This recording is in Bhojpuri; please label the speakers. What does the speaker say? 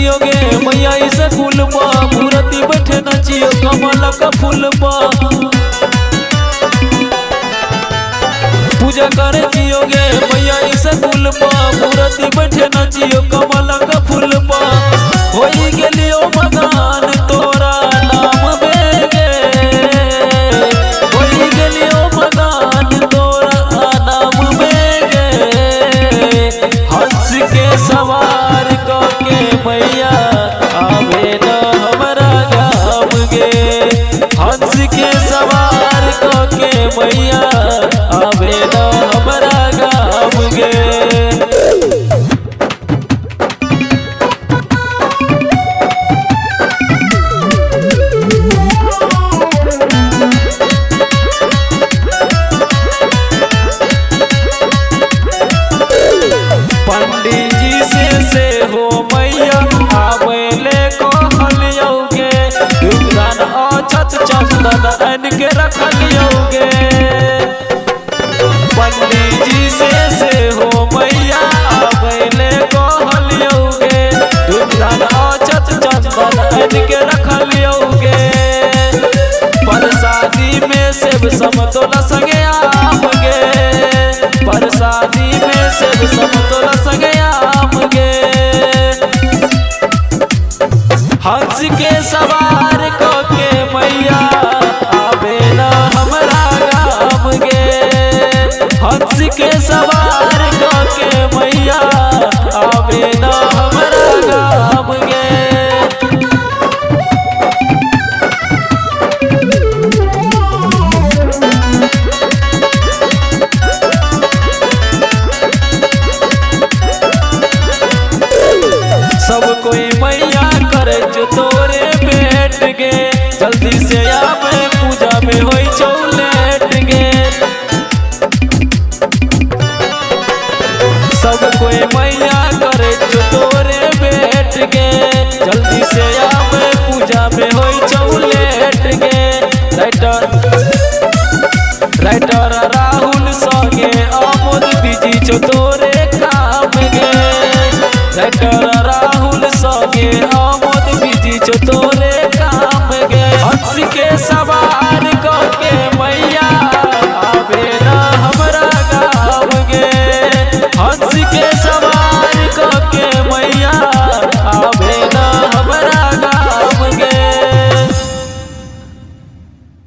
Speaker 1: चियोगे मैया स्कूल पा, मूर्ति बैठे नचियो कमल का फूल पा। पूजा करे चियोगे मैया स्कूल पा, मूर्ति बैठे नचियो कमल का फूल पा। होई गेलियो मगान तोरा नाम बेगे, होई गेलियो मगान तोरा नाम बेगे। हंस के सवार क के मैया आवे न हमरा गाम गे, हंस के सवार क के मैया आवे न हमरा गाम गे। पंडित जी से हो मैया आवेले कहलियौ गे, धूपदान अक्षत चंदन आनि के रखलियौ गे। पंडित जी से हो मैया आवेले कहलियौ गे, धूपदान अक्षत चंदन आनि के रखलियौ गे। परसादी में सेब समतोला संगे आम गे, परसादी में सेब समतोला संगे आम गे। हंस के सवार क के मैया आवे न हमरा गाम गे, हंस के सवार क के मैया आवे न हमरा गाम गे। सब कोई मैया करे जो तोरे बेट गे, जल्दी से आवे पूजा में होई छौ लेट गे। सब कोई मैया करे जो तोरे बेट गे, जल्दी से आवे पूजा में होई छौ लेट गे। Writer writer